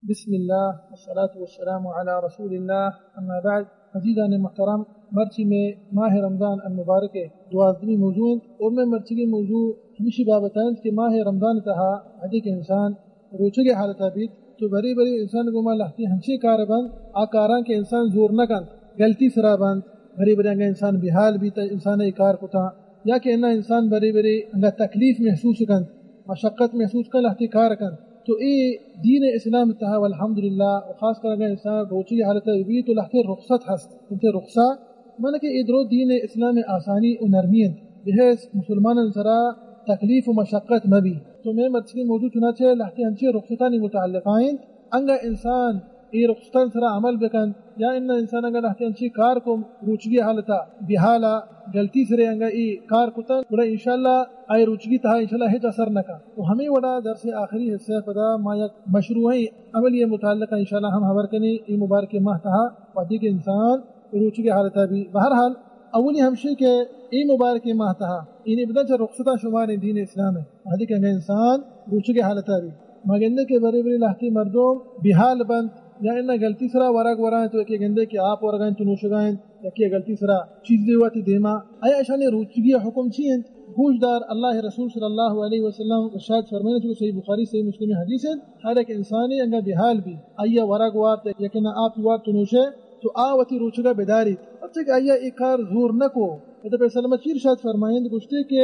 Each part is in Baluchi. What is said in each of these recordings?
بسم اللہ، والصلاة والسلام علی رسول اللہ، اما بعد۔ عزیزان محترم، مرچی میں ماہ رمضان المبارک دوازدہمی موضوع انت، اور میں مرچی کے موضوع ہمیشی بابت انت کہ ماہ رمضان تہا وہدے کہ انسان روچگے حالتا بیت، تو بری بری انسان گوما لہتے ہنچیں کار بنت، آ کاراں کہ انسان زور نہ کنت، غلطی سرا بنت، بری بری انگا انسان بے حال بیت، انسان اے کار کتا، یا کہ انا انسان بری بری انگا تکلیف محسوس کنت، مشقت محسوس کنت، لہتے کار کنت۔ تو اے دین اسلام تہا والحمدللہ، و خاص کر اگاں انسان روچی حالت بیت تو لہتے رخصت ہست، انتے رخصت من کہ اے درو دین اسلام آسانی و نرمی انت، بحیث مسلمانان سرا تکلیف و مشقت مبی۔ تو میں مرچی موضوع چنانچہ لہتے ہنچیں رخصتانی متعلقہ انت، انگا انسان اے رخصتان سرا عمل بکنت، یا انا انسان انگا لہتے ہنچیں کار کو روچگی حالتا بے حالا غلطی سرے انگا اے کار کتن، گڑا انشاءاللہ آئی روچگی تہا انشاءاللہ ہچ اثر نہ کن۔ و ہمیں وڑا درس آخری حصہ پدا ما یک مشروعیں عملی متعلقہ انشاءاللہ ہم خبر کنیں۔ اے مبارک ماہ تہا وہدے کہ انسان روچگی حالتا بی۔ بہرحال، اولی ہمشی کہ اے مبارک ماہ تہا، یعنی بدن چہ رخصتاں شماریں دین اسلام ہے، وہدے کہ انگا انسان روچگی حالتا بی، ما گندے کہ بری بری لہتی مردم بے حال بنت، یا انا غلطی سرا ورگ ورائیں، تو یکی گندے کہ آپ ورگائیں تو نوشگائیں، یکی غلطی سرا چیزے واتی دیما۔ آیا اشانی روچگی حکم چی انت؟ گوش دار، اللہ رسول صلی اللہ علیہ وسلم ارشاد فرمائے، چونکہ صحیح بخاری، صحیح مسلم حدیث انت، ہر ایک انسانی انگا بے حال بی، آیا ورگ وارت، یکی نا آپ وارت تو نوشے، تو آ وتی روچگا بداریت۔ پرچہ کہ آیا اے کار زور نہ کو۔ حضرت پیغمبر صلی اللہ علیہ وسلم چی ارشاد فرمائند، گوشتے کہ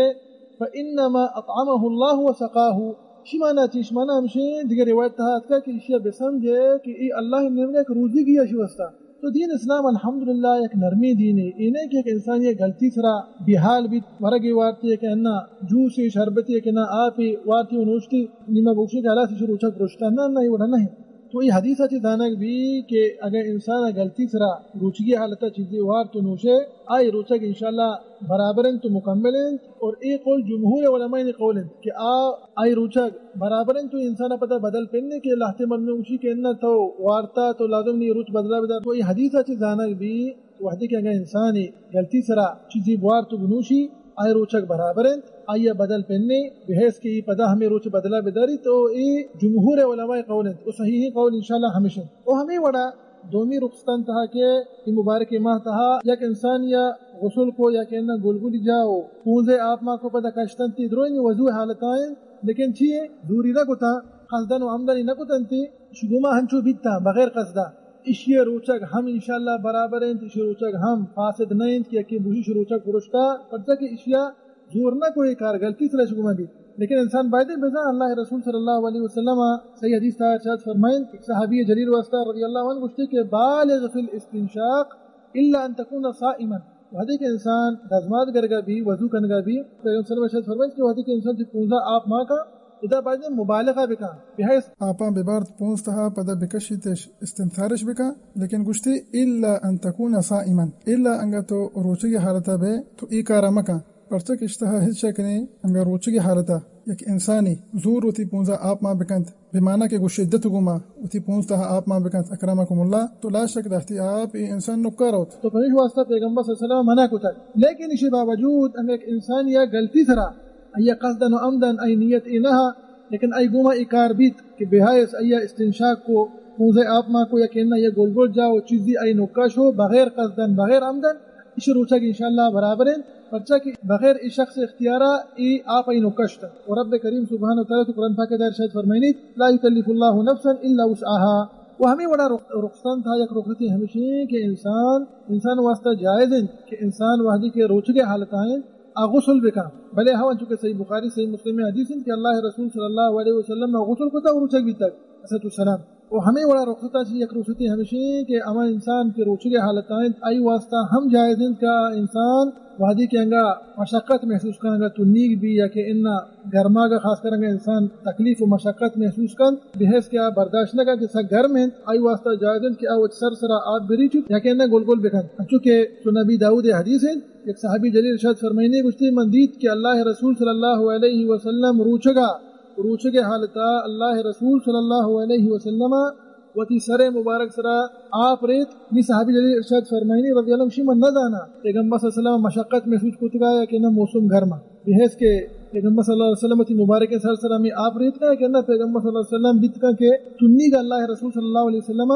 فإنما أطعمه الله وسقاه۔ شی مانا چی؟ شی مانا ہمشیں، دیگر روایت تہا اتکا کہ اشیا بسمجھے کہ اے اللہ نیمگا یک روزی گیا شی واسطہ۔ تو دین اسلام الحمدللہ یک نرمی دینے۔ اے نہ کہ یک انسان یک غلطی سرا بے حال بیت، ورگے وارتی کہ انا جوسے، شربتے کہ نا آپے وارتی و نوشتی، نیما بگوشی کہ خلاص اشی روچگ پرشتا۔ نہ، نہ، اے وڑا نہ۔ تو اے حدیث ء چہ زانگ بی کہ اگاں انسان ء غلطی سرا روچگی حالت ء چیزے وارت و نوشے، آئی روچگ انشاءاللہ برابر انت و مکمل انت، اور اے قول جمہور علماء نے قول انت کہ آ، آئی روچگ برابر انت و انسان ء پدا بدل پنے کہ لہتے مردم گوشی کہ اناں تو وارتا تو لازم نی روچ بدلا بدار۔ تو اے حدیث ء چہ زانگ بی وہدے کہ اگاں انسانے غلطی سرا چیزے بوارت و بنوشی، آئی روچگ برابر انت، آئی ء بدل پنے، بحیث کہ ای پدا ہمے روچ بدلا بداری، تو اے جمہور علماء قول انت، و صحیحیں قول انشاءاللہ ہمیش انت۔ و ہمے وڑا دومی رخصتان تہا کہ ای مبارک ماہ تہا یک انسان یا غسل کو یا کہ اناں گلگلی جا و پونزے آپ ما کو پدا کشتنتی درو انی وضو حالتا انت، لیکن چی ہے؟ زوری نہ کتا، قصدن و عمدن نہ کتنتی، شگوما ہنچو بیتا بغیر قصدا۔ اشی روچگ ہم انشاءاللہ برابر انت، اشی روچگ ہم فاسد نہ انت کہ یکے بوشی اشی روچگ پرشتا، پرچا کہ اشیا زور نہ کوئی کار غلطی سرا شگوما بیت۔ لیکن انسان باید بزان اللہ رسول صلی اللہ علیہ وسلم صحیح حدیث تہا ارشاد فرمائیں، ایک صحابی جلیل واسطہ رضی اللہ عنہ گوشتے کہ بالغ فی الاستنشاق الا ان تکون صائما۔ وہدے کہ انسان دزمات گرگا بی، وضو کنگا بی، پیغمبر صلی اللہ علیہ وسلم ارشاد فرمائیں کہ وہدے کہ انسان چہ پونزا آپ ما کا، ادا باید مبالغہ بکن، بحیث آپاں ببارت پونز تہا، پدا بکشیتش، استنثارش بکن، لیکن گوشتی الا ان تکون صائما، الا انگا تو روچگی حالتا بے تو ای کارا مکن، پرچا کہ اشتہا ہچ شک نہیں، انگا روچگی حالتا یک انسانی زور وتی پونزا آپ ما بکنت، بمانا کہ گو شدت گوما وتی پونز تہا آپ ما بکنت، اکرمکم اللہ، تو لا شک دہتی آپ ای انسان نکا روت۔ تو پمیش واسطہ پیغمبر صلی اللہ علیہ وسلم منع کتگ، لیکن اشی باوجود انگا یک انسان یا غلطی سرا آئی قصدن و عمدن آئی نیت اے نہ، لیکن آئی گوما اے کار بیت کہ بحیث آئی استنشاق کو، پونزے آپ ما کو، یا کہ اناں یا گلگل جا و چیزی آئی نکا شو بغیر قصدن، بغیر عمدن، اش روچگ انشاءاللہ برابر انت، پرچا کہ بغیر اے شخص اختیارا اے آپ آئی نکا شتن۔ و رب کریم سبحانہ و تعالی تو قرآن پاک در ارشاد فرمائنیت، لا یکلف اللہ نفسا الا وسعها۔ و ہمیں وڑا رخ-، رخصتان تہا یک رخصتی ہمیشی کہ انسان، انسان واسطہ جائز انت کہ انسان وہدی کہ روچگے حالتا انت، آ غسل بکن، بلے ہاں انچو کہ صحیح بخاری، صحیح مسلم حدیث انت کہ اللہ رسول صلی اللہ علیہ وسلم غسل کتا و روچگ بیتگ، الصلاۃ والسلام۔ و ہمیں وڑا رخصتا چی یک رخصتی ہمیشی کہ اما انسان کہ روچگے حالتا انت، آئی واسطہ ہم جائز انت کہ انسان وہدی کہ انگا مشقت محسوس کن، انگا تنیگ بی یا کہ انا گرماگا خاص کر انگا انسان تکلیف و مشقت محسوس کن، بحیث کہ آ برداشت نہ کن کہ سک گرم انت، آئی واسطہ جائز انت کہ آ وت سر سرا آپ بریچت یا کہ انا گلگل بکن۔ انچو کہ سنن ابی داؤد حدیث انت، یک صحابی جلیل ارشاد فرمائنی، گوشتی، من دیت کہ اللہ رسول صلی اللہ علیہ وسلم روچگا، روچگے حالتا اللہ رسول صلی اللہ علیہ وسلم وتی سر مبارک سرا آپ ریت۔ نی صحابی جلیل ارشاد فرمائنی رضی اللہ عنہ، گوشی، من نہ زانا پیغمبر صلی اللہ علیہ وسلم مشقت محسوس کتگا یا کہ نہ موسم گرما۔ بحیث کہ پیغمبر صلی اللہ علیہ وسلم وتی مبارکیں سر سرا ہمے آپ ریتکاں کہ نہ، پیغمبر صلی اللہ علیہ وسلم بیتکاں کہ تنیگا اللہ رسول صلی اللہ علیہ وسلم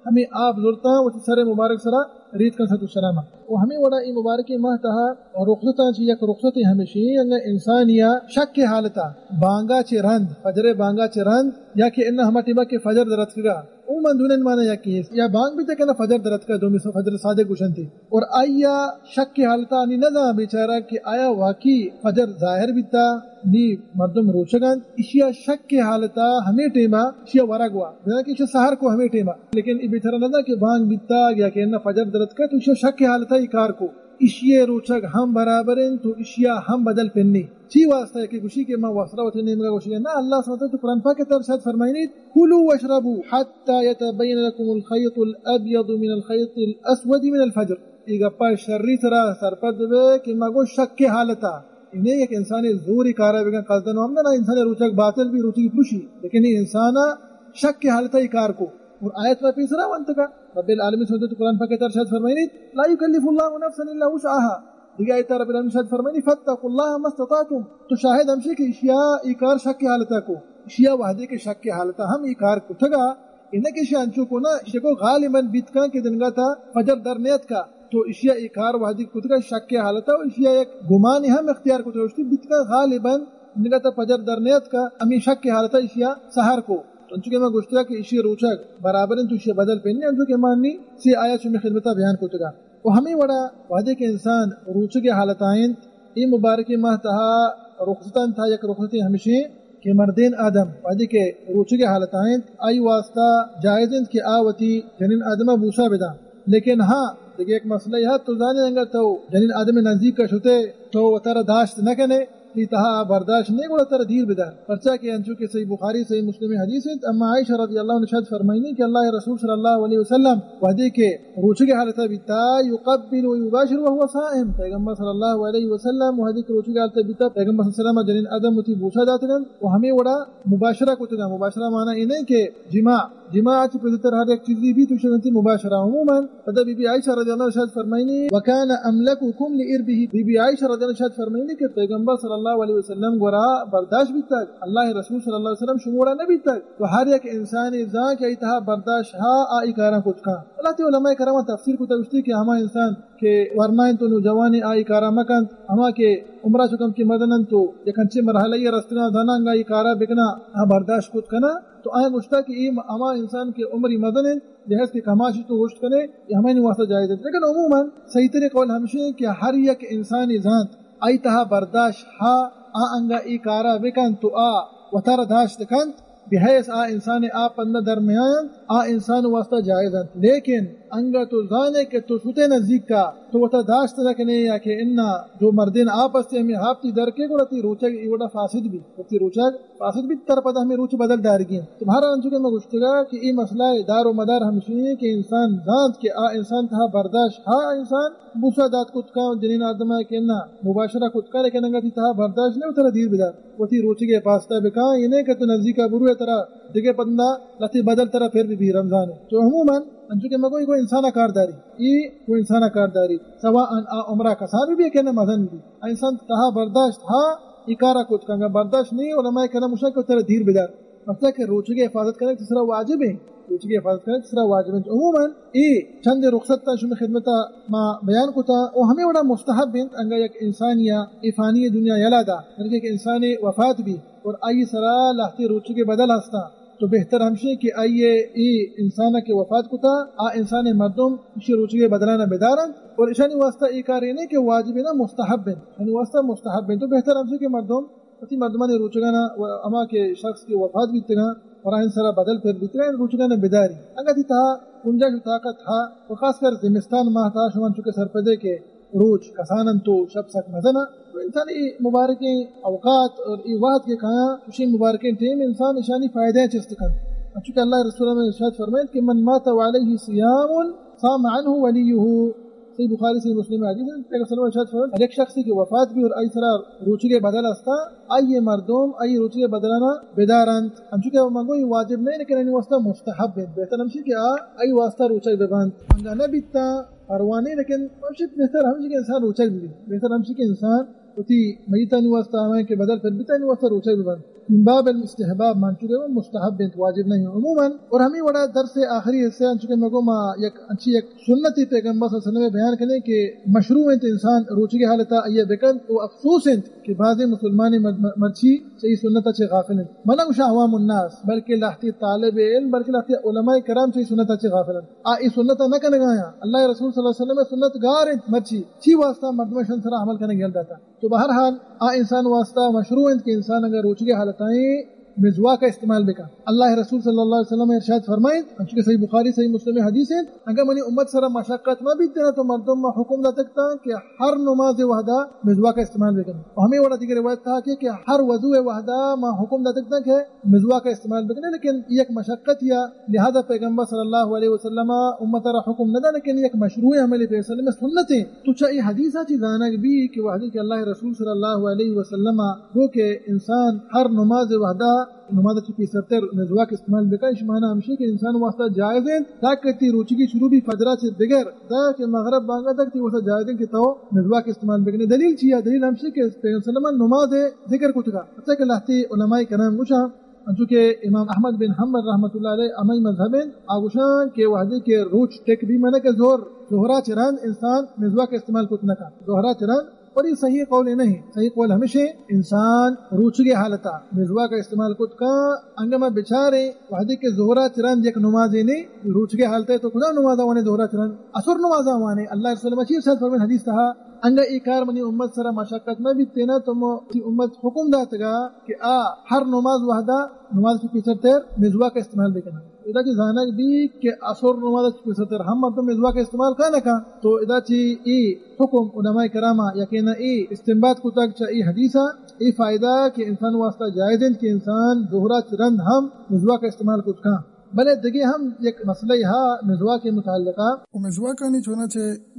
ہمے آپ زرتاں وتی سر مبارک سرا ریتکاں صلی اللہ علیہ وسلم۔ و ہمے وڑا اے مبارکیں ماہ تہا رخصتاں چہ یک رخصتے ہمیشی انگا انسانیا شک حالتا بانگا چہ رند، فجر بانگا چہ رند، یا کہ انہا ہما ٹیما کہ فجر درتکگا، عموماً دونن مانا یکی است۔ یا بانگ بیتا کہ نہ فجر درتکا، دومی سو فجر صادق گوشنتی۔ اور آیا شک حالتا انی نزان بیچارہ کہ آیا واقعی فجر ظاہر بیتا، نی مردم روچگند، اشیا شک حالتا ہمے ٹیما اشیا ورگ وا، بنا کہ اشیا سحر کو ہمے ٹیما۔ لیکن ای بیچارہ نزان کہ بانگ بیتا یا کہ نہ فجر درتکا، تو اشیا شک حالتا ای کار کو۔ اشی روچگ ہم برابر انت تو اشیا ہم بدل پنی۔ چی واسطہ ہے کہ گوشی کہ ما وسرا وتی نیمگا گوشی؟ نہ، اللہ سبحانہ وتعالی تو قرآن پاک تر شاد فرمائنی، کلوا واشربوا حتی یتبین لکم الخیط الابیض من الخیط الاسود من الفجر۔ ای گپا شری سرا سرپد بے کہ مگو شک حالتا۔ انہیں یک انسانی زوری کارا بگن قصدن و ہم نہ انسان روچگ باطل بھی روچگی پروشی۔ لیکن ای انسانا شک حالتا ای کار کو۔ اور آیت ما پیسرا ونتگا۔ رب العالمین سبحانہ وتعالی قرآن پاک تر شاد فرمائنی، لا یکلف اللہ نفسا الا وسعها۔ دیگہ آیت رب العالمین شاد فرمائنی، فاتقوا اللہ ما استطعتم۔ تو شاہد ہمشی کہ اشیا ای کار شک حالتا کو۔ اشیا وحدی کہ شک حالتا ہم ای کار کتگا، انہ کہ اشیا انچو کو نہ، اشیا کو غالباً بیتکاں کہ دنگا تا فجر در نیتکا۔ تو اشیا ای کار وحدی کتگا شک حالتا و اشیا یک گمانی ہم اختیار کتگا، اشتی بیتکاں غالباً دنگا تا فجر در نیتکا، ہمیں شک حالتا اشیا سحر کو۔ تو انچو کہ ما گوشتگا کہ اشی روچگ برابر انت، تو اشی بدل پنی، انچو کہ ما انی سی آیات شمی خدمتا بیان کتگا۔ و ہمیں وڑا وہدے کہ انسان روچگ حالتا انت، ای مبارکیں ماہ تہا رخصتان تہا یک رخصتے ہمشیں کہ مردین آدم وہدے کہ روچگ حالتا انت، آئی واسطہ جائز انت کہ آ وتی جنین آدما بوسا بدا۔ لیکن ہاں، دگہ یک مسئلہ ہا، تو زانے انگا تو جنین آدم نزدیک کا شتے، تو وتارا داشت نہ کنے، تی تہا برداشت نہیں، گڑا ترا دیر بدار۔ پرچا کہ انچو کہ صحیح بخاری، صحیح مسلم حدیث انت، اما عائشہ رضی اللہ عنہ شاد فرمائنی کہ اللہ رسول صلی اللہ علیہ وسلم وہدے کہ روچگ حالتا بیتا، یقبل و یباشر وهو صائم، پیغمبر صلی اللہ علیہ وسلم وہدے کہ روچگ حالتا بیتا، پیغمبر صلی اللہ علیہ وسلم جنین آدم وتی بوسا داتگن و ہمیں وڑا مباشرہ کتگا۔ مباشرہ معنی اے نہیں کہ جماع، جماع چی پدتر ہر یک چیزی بھی تو شنتی مباشرہ۔ عموماً پدا بی بی عائشہ رضی اللہ عنہا شاد فرمائنی، وکان املککم لاربه، بی بی عائشہ رضی اللہ عنہا شاد فرمائنی کہ پیغمبر صلی اللہ علیہ وسلم گورا برداشت بیتگ، اللہ رسول صلی اللہ علیہ وسلم شموڑا نہ بیتگ۔ تو ہر یک انسانی زان کہ ای تہا برداشت ہا، آ ای کاراں کت کن۔ اللہ تی علماء کرام تفسیر کتا، گوشتی کہ ہما انسان کہ ورنا انت و نوجوانی آ ای کارا مکنت، ہما کہ عمرا چکم کہ مزن انت و یک انچیں مرحلہ ای رستگاں زاناں انگا ای کارا بکنا، آ برداشت کت کنا۔ تو آیا گوشتا کہ ای ہما انسان کہ عمری مزن انت، بحیث کہ کماشی تو گوشت کنے، یہ ہمیں واسطہ جائز ہے۔ لیکن عموماً صحیح ترین قول ہمشی ہے کہ ہر یک انسانی زانت آئی تہا برداشت ہا، آ انگا ای کارا بکن تو آ وتارا داشت کنت، بحیث آ انسان آپ اندر در میان، آ انسان واسطہ جائز انت۔ لیکن انگا تو زانے کہ تو شتے نزدیک کا، تو وتا داشت نہ کنے یا کہ انا جو مردین آپ استے ہمیں ہاپتی در کے گڑا تی روچگ ای وڑا فاسد بھی، تی روچگ فاسد بیت، ترا پدا ہمے روچ بدل دارگی انت۔ تو بہرحال انچو کہ ما گوشتگا کہ اے مسئلہ ء دار و مدار ہمشی انت کہ انسان زانت کہ آ انسان تہا برداشت ہا، انسان بوسہ دات کت کن جنین آدم ء کہ نہ مباشرہ کت کن، لیکن انگا تی تہا برداشت نہ، ترا دیر بدار، وتی روچگے پاستا بکن، اے نہ کہ تو نزدیکا بروے ترا دگہ پندا لہتے بدل ترا پھر بی بی رمضان ء۔ تو عموماً انچو کہ ما گوئی گو انسان ء کار داری، اے گو انسان ء کار داری، سواء آ عمرہ کسان بی بی کہ نہ مزن بی۔ انسان تہا برداشت ہا، ای کارا کت کنگا، برداشت نہیں، علماء کرام گوشن کہ ترا دیر بدار۔ پرچا کہ روچگے حفاظت کنگ تسرا واجب ہے، روچگے حفاظت کنگ تسرا واجب ہے۔ عموماً اے چند رخصت تا شمی خدمتا ما بیان کتا، او ہمیں وڑا مستحب انت، انگا یک انسانی یا ای فانی دنیا یلا دا، بلکہ یک انسانی وفات بھی اور آئی سرا لہتے روچگے بدل ہستا، تو بہتر ہمشی کہ آئی ای انسان کہ وفات کتا، آ انسان مردم اشی روچگے بدلانا بدارن، اور اشانی واسطہ ای کار نہیں کہ واجب نہ، مستحب انت، اشانی واسطہ مستحب انت۔ تو بہتر ہمشی کہ مردم وتی مردمانی روچگانا و ہما کہ شخص کہ وفات بیتگاں اور آئین سرا بدل پر بیتگاں، روچگانا بداری۔ انگا تی تہا گنجائش و طاقت ہا، و خاص کر زمستان ماہ تہا شما چونکہ سرپدے کہ روچ کسان انت و شپ سک مزن انت۔ تو انسان ای مبارکیں اوقات اور ای وقت کے کایاں، اشی مبارکیں ٹیم انسان اشانی فائدہ چست کنت۔ چونکہ اللہ رسول میں ارشاد فرمائیت کہ من مات وعلیہ صیام صام عنہ ولیہ۔ صحیح بخاری، صحیح مسلم حدیث ہے۔ پیغمبر صلی اللہ علیہ وسلم ارشاد فرمائیت، ہر یک شخصی کہ وفات بھی اور آئی سرا روچگے بدل ہستا، آئی مردم آئی روچگے بدلانا بدارنت۔ انچو کہ من گوئی واجب نہیں، لیکن آئی واسطہ مستحب ہے۔ بہتر ہمشی کہ آ آئی واسطہ روچگ ببند۔ انگا نہ بیتا پرواہ نہیں، لیکن ہمشی بہتر ہمشی کہ انسان روچگ بھی۔ بہتر ہمشی کہ انسان وتی میتانی واسطہ، ہمائیں کہ بدل پر بیتانی واسطہ روچگ ببنت۔ من باب الاستحباب، مانچو کہ مستحب انت، واجب نہیں۔ عموماً، اور ہمیں وڑا درس آخری حصہ، انچو کہ مگو ما یک انچی یک سنتی پیغمبر صلی اللہ علیہ وسلم بیان کریں کہ مشروع انت انسان روچگی حالتا ایہ بکنت، و افسوس انت کہ بعضی مسلمانی مر-، مر-، مرچی چہ ای سنت چہ غافل انت۔ من گوشاں عوام الناس، بلکہ لہتی طالب علم، بلکہ لہتی علماء کرام چہ ای سنت چہ غافل انت۔ آ ای سنت نہ کنگا یا۔ اللہ رسول صلی اللہ علیہ وسلم سنت گار انت، مرچی چی واسطہ مردم شن سرا عمل کنگ یل داتا۔ تو بہرحال، آ انسان واسطہ مشروع انت کہ انسان اگر روچگی حالتائیں مسواک استعمال بکن۔ اللہ رسول صلی اللہ علیہ وسلم ارشاد فرمائیت، انچو کہ صحیح بخاری، صحیح مسلم حدیث انت، اگر منی امت سرا مشقت مہ بیت نا تو مردم ما حکم داتگ تاں کہ ہر نماز وحدہ مسواک استعمال بکن۔ و ہمیں وڑا دیگر روایت تھا کہ، کہ ہر وضو وحدہ ما حکم داتگ تاں کہ مسواک استعمال بکن، لیکن یک مشقت یا لہذا پیغمبر صلی اللہ علیہ وسلم امت را حکم نہ دا، لیکن یک مشروع عمل پیغمبر صلی اللہ علیہ وسلم سنت ہے۔ تو چا ای حدیث چی زانگ بی کہ وحدی کہ اللہ رسول صلی اللہ علیہ وسلم گو کہ انسان ہر نماز وحدہ نماز چی پیسرتر مسواک استعمال بکن، اش معنی ہمشی کہ انسان واسطہ جائز ہے تاکہ تی روچگی شروع بی فجرا چی دگر دا کہ مغرب بانگا تک تی واسطہ جائز ہے کہ تو مسواک استعمال بکنے۔ دلیل چیا؟ دلیل ہمشی کہ پیغمبر صلی اللہ علیہ وسلم نماز ذکر کتگا، حتیٰ کہ لہتی علماء کرام گوشاں، انچو کہ امام احمد بن حنبل رحمۃ اللہ علیہ ہمائی مذہب انت، آ گوشاں کہ وحدی کہ روچ ٹک بی معنی کہ ظہر، ظہرا چہ رند انسان مسواک استعمال کت نہ کن، ظہرا چہ رند، پر ای صحیح قول نہیں۔ صحیح قول ہمشی انسان روچگی حالتا مسواک استعمال کت کن۔ انگا ما بچاریں وحدی کہ ظہرا چہ رند یک نمازے نے، روچگی حالتا تو کجا نماز وانے؟ ظہرا چہ رند عصر نماز وانے۔ اللہ رسول ما چی ارشاد فرمائیں حدیث تہا، انگا ای کار منی امت سرا مشقت نہ بیتینا تو مو تی امت حکم داتگا کہ آ ہر نماز وحدہ نماز چی پیسرتر مسواک استعمال بکنا۔ ادا چی زانگ بی کہ عصر نماز چی پیسرتر ہم مردم مسواک استعمال کنا کن، تو ادا چی ای حکم علماء کراما یقینا ای استنباط کتگ چا ای حدیثا، ای فائدہ کہ انسان واسطہ جائز انت کہ انسان ظہرا چہ رند ہم مسواک استعمال کت کن۔ بلے دگہ ہم یک مسئلہ ہا مسواک متعلقہ۔ و مسواکانی چوناچہ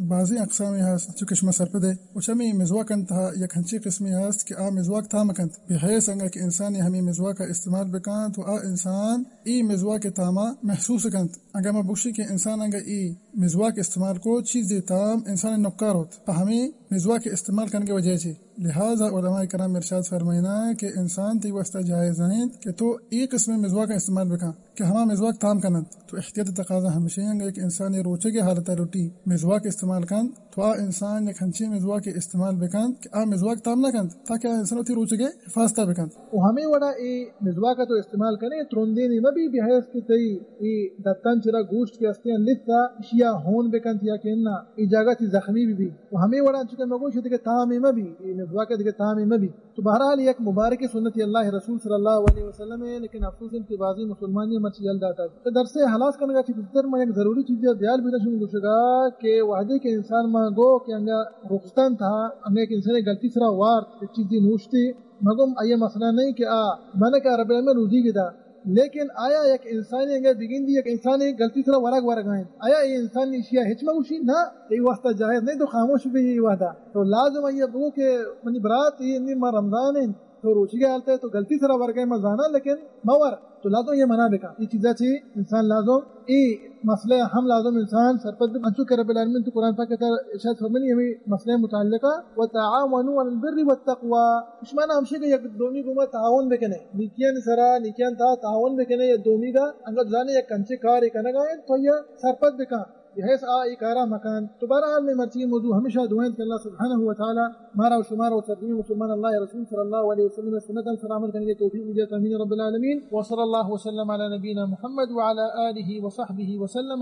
بازیں اقسامے ہست، چو کہ شما سرپد ئے۔ و چمی مسواکانی تہا یک ہنچیں قسمے ہست کہ آ مسواک تام کنت، بحیث انگا کہ انسانے ہمے مسواک استعمال بکنت و آ انسان ای مسواک تاما محسوس کنت۔ اگاں ما بگوشی کہ انسان انگا ای مسواک استعمال کو، چیزے تام انسان نکار ہوت، پہ ہمے مسواک استعمال کنگے وجہ چے۔ لہذا علماء کرام ارشاد فرمائنا کہ انسان تی واسطہ جائز انت کہ تو ای قسم مسواک استعمال بکن۔ کہ ہما مسواک تام کننت۔ تو احتیاط تقاضا ہمشی انگا کہ انسان روچگے حالتا لوٹی مسواک استعمال کنت، تو آ انسان یک ہنچیں مسواک استعمال بکنت کہ آ مسواک تام نہ کنت، تاکہ آ انسان وتی روچگے حفاظتا بکنت۔ و ہمے وڑا اے مسواک تو استعمال کنے، ترندینے مبی، بحیث کہ تئی اے دتان چرا گوشت کہ استیاں لثا اشیا ہون بکنت یا کہ انا اے جاگہ تی زخمی بی بی۔ و ہمے وڑا انچو کہ مگوش دگہ تامے مبی، اے مسواک دگہ تامے مبی۔ تو بہرحال یک مبارک سنت اللہ رسول صلی اللہ علیہ وسلم ہے، لیکن افسوس انت کہ بعضی مسلمانی مرچی یل داتا۔ تو درس ہلاس کنگا چی پیسر ما یک ضروری چیزے دیال بیتا شما گوشگا کہ وحدے کہ انسان ما گو کہ انگا رخصتان تھا، انگا ایک انسان غلطی سرا وارت، ایک چیزی نوشتی، مگم آئی مسئلہ نہیں کہ آ بنکا رب العالمین روزی گدا۔ لیکن آیا یک انسانی انگا بگندی، یک انسانی غلطی سرا ورگ ورگ آئیں، آیا اے انسان اشیا ہچ مگوشی؟ نہ، اے واسطہ جائز نہیں، تو خاموش بھی اے وحدہ۔ تو لازم آئی بگو کہ منی برات، اے نی ما رمضان ہیں، تو روچی کے حالت ہے، تو غلطی سرا ورگ ہے، ما زانا، لیکن ما ور، تو لازم یہ منع بکا۔ اے چیزا چی انسان لازم، اے مسئلہ ہم لازم انسان سرپد بہ۔ انچو کہ رب العالمین تو قرآن پاک تہا ارشاد فرمانی ہمیں مسئلہ متعلقہ، وتعاونوا علی البر والتقوی۔ اشمانا ہمشی کہ یک دومی گوما تعاون بکنے، نیکیان سرا، نیکیان تہا تعاون بکنے، یا دومی گا انگت زانے یک کنچے کارے کنگا ہیں، تو یا سرپد بکن، بحیث آ اے کارا مکن۔ تو بہرحال میں مرچی موضوع ہمیشہ دعائیں کہ اللہ سبحانہ و تعالی مارا و شمارا و سرجمیں مسلمان اللہ رسول صلی اللہ علیہ وسلم سنتاں سرا عمل کنگے توفیق بدے، آمین رب العالمین۔ وصلی اللہ وسلم علی نبینا محمد وعلی آلہ وصحبہ وسلم۔